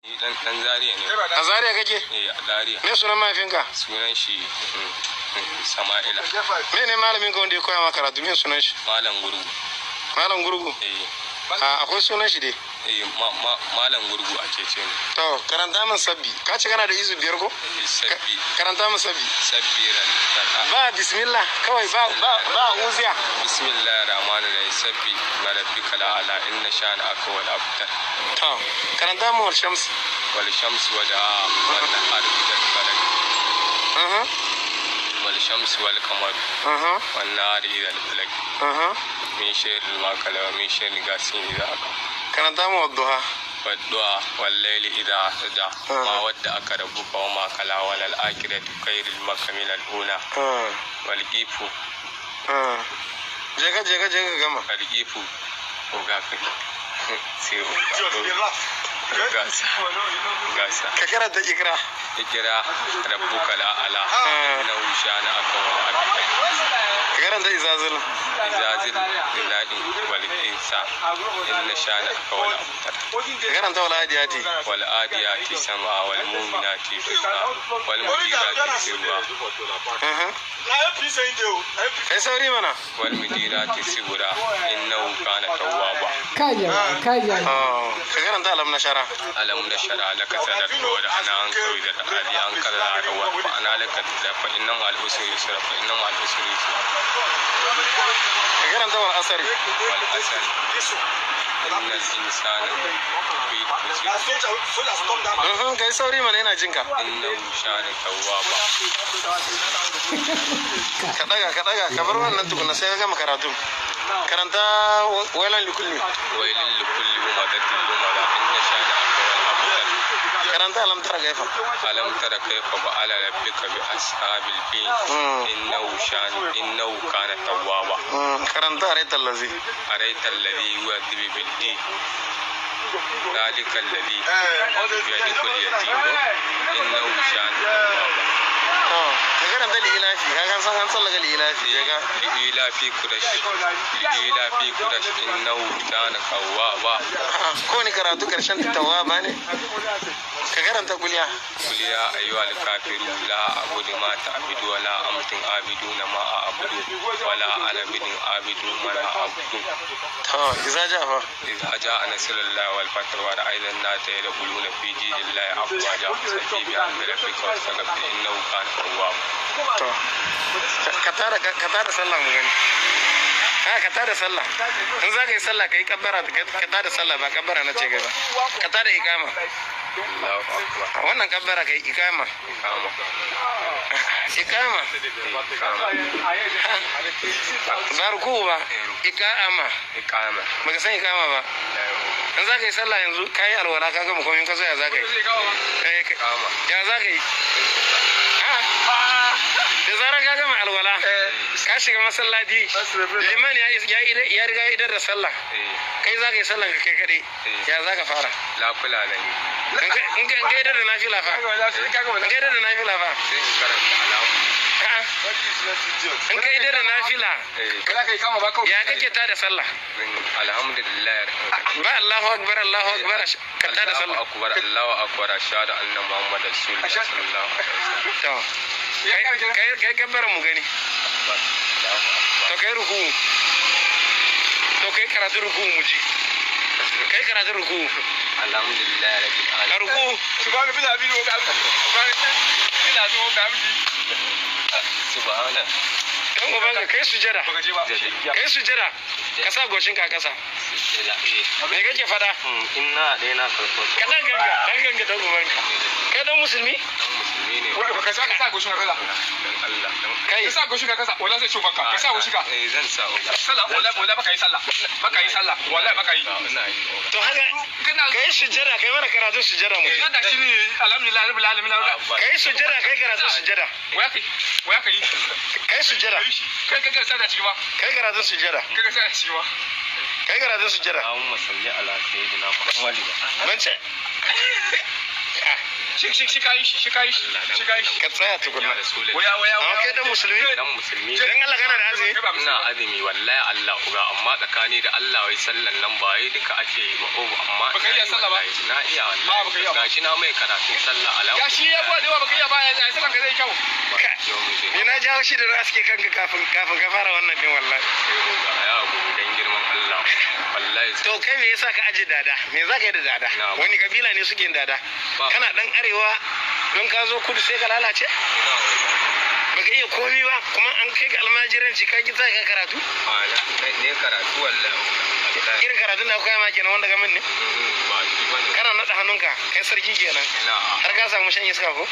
Ni dan Zaria ne. A Zaria kake? Eh, a Zaria. Me sunan mahaifinka? Sunan shi Sama'ila. Me ne malamin ka wanda ya koya maka karatu? Me sunan shi? Malam Gurgu. Malam Gurgu? Eh. A akwai sunan shi dai? Eh, Malam Gurgu ake ce ni. To, karanta min sabbi. Ka ce kana da izu 5 ko? Eh, sabbi. Karanta min sabbi. Sabbi ran. Ba bismillah, kawai ba ba ba uziya. Bismillahir rahmanir rahim. Sabbi ma rabbika la ala inna sha'anaka wal abtar. To, karanta min wal shams. Wal shams wa da wal nahar idal falak. Wal shams wal qamar. Wan nahar idal falak. Min sharri ma kala wa min sharri ghasiqin idha waqab. Karanta mu wadduha. Wadduha wal layli idha saja. Ma wadda aka rabbuka wa ma kala wal akhiratu khairul laka min al ula. Wal qifu. Jega jega jega gama. Wal qifu. Oga kai. Sai gasa. Gasa. Ka karanta ikra. Ikra rabbuka la ala. Innahu shana aka wal abtar. Ka karanta izazil. Izazil lillahi wal insa inna shana aka wal abtar. Ka karanta wal adiyati. Wal adiyati sam'a wal mu'minati fiqa wal mudirati sirra. Kai sauri mana. Wal mudirati sibra innahu kana tawwaba. Kai jama'a, kai jama'a. Ka karanta alam nashara. Alam nashara laka sadarka wa ana an kawi da ali an kaza wa fa ana laka fa inna ma'al usri yusra fa inna ma'al usri yusra. Ka karanta wal asri. Wal asri innal insana fi khusr. Kai sauri mana ina jinka. Innahu shana tawwaba. Ka daga ka daga ka bar wannan tukuna sai ka gama karatu. Karanta wailan likulli. Wailan likulli humazatin lumaza inna shana aka wal abtar. Karanta alam tara kaifa. Alam tara kaifa fa'ala rabbuka bi ashabil fil innahu shana innahu kana tawwaba. Karanta araital ladzi. Araital ladzi yu'adhibu bil din. Dhalika alladhi yadkhulu yatim innahu shana tawwaba. To, ka karanta li'ilafi, ka kan san an tsallaka li'ilafi, je ka. Li'ilafi Quraysh, li'ilafi Quraysh innahu kana tawwaba. Ko ni karatu karshen tawwaba ne? Ka karanta kuliya. Kuliya ayyuhal kafirun la a'budu ma ta'budu wa la antum a'biduna ma a'budu wa la ana bidin a'budu ma a'budu. To, idza ja'a fa. Idza ja'a nasrullahi wal fath wa ra'ayta an-nasa yadkhuluna fi dinillahi afwaja fasabbih bihamdi rabbika wastaghfir innahu kana tawwaba. To, ka tada sallah mu gani. Ha, ka tada sallah. In za ka yi sallah ka yi kabbara, ka tada sallah ba kabbara na ce gaba. Ka tada iqama. Allahu akbar. Wannan kabbara ka yi iqama. Iqama. Iqama. Ba ruku ba. Iqama. Iqama. Baka san iqama ba. In za ka yi sallah yanzu ka yi alwala ka gama komai ka zo ya za ka yi? Iqama. Ya za ka yi? Da zarar ka gama alwala ka shiga masallaci liman ya riga ya idar da sallah kai za ka yi sallan ka kai kaɗai ya za ka fara? Lafila ne. In ka idar da nafila fa? In ka idar da nafila fa? Sai in karanta alamu. In ka idar da nafila ya kake ta da sallah? Alhamdulillah. Ba Allahu akbar Allahu akbar ka ta da sallah. Allahu akbar Allahu akbar ashhadu anna Muhammadar rasulullah sallallahu alaihi wasallam. To kai kabbar mu gani. To kai ruku. To kai karatu ruku mu ji. Kai karatu ruku. Alhamdulillah rabbil alamin. Ruku. Subhana bila bi wa bi. Bila bi wa bi. Subhana. Dan uban ka kai sujada. Kai sujada. Ka sa goshin ka kasa. Sujada. Me kake fada? Inna ɗaya na farko. Ka dan ganga, dan ganga dan uban ka. Kai dan musulmi? Dan musulmi ne. Ka sa ka sa goshin ka kasa. Dan Allah. Kai. Ka sa goshin ka kasa. Wallahi sai shubanka. Ka sa goshin ka. Eh zan sa. Sallah wallahi wallahi baka yi sallah. Baka yi sallah. Wallahi baka yi. Ina yi. To haka kai sujada kai mana karatu sujada mu. Sujada shine alhamdulillah rabbil alamin. Kai sujada kai karatu sujada. Waya kai. Waya kai. Kai sujada. Kai kai sa da ciki ba. Kai karatu sujada. Kai kai sa da ciki ba. Kai karatu sujada. Allahumma salli ala sayyidina Muhammad. Ban ce. Shi shi shi kai shi shi kai shi shi kai shi. Ka tsaya tukunna. Waya waya. Amma kai dan musulmi? Dan musulmi. Dan Allah, kana da azumi? Ina azumi wallahi Allah uga, amma tsakani da Allah wai sallan nan ba wai duka ake yi ba ko amma Baka iya ina yi sallah ba? wallahi. Na iya Ba, baka iya wallahi. ba. Gashi na mai karatun sallah alamu. Gashi ya buwa da yawa, baka iya ba, ya sallan ka zai kyau. Ni na jawo shi da na aske kanka kafin ka fara wannan din wallahi. Ya abu dan girman Allah wallahi. To kai, me yasa ka aje dada? Me za ka yi da dada? Na. Wani kabila ne suke yin dada? Ba. Kana dan arewa, don ka zo kudu sai ka lalace? Ina. Baka iya komi ba, kuma an kai ka almajiranci, ka ki tsaya ka karatu? A ne karatu wallahi wallahi. Irin karatun da koya ma kenan wanda gamin ne? Ba shi bane. Kana naɗa hannunka, kai sarki kenan. Ina. Har ka samu shan iska ko?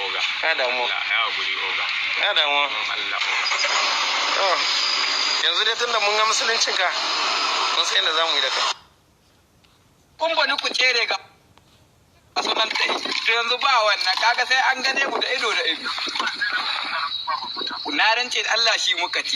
Oga. Na damu. Allah ya guri oga. Na damu. Allah oga. To, yanzu dai tunda mun ga musuluncin ka, mun san yadda zamu yi da kai. Kun bani ku tsere ga sunan tai. To yanzu ba wannan, kaga sai an gane mu da ido da ido. Na rance da Allah shi muka ci.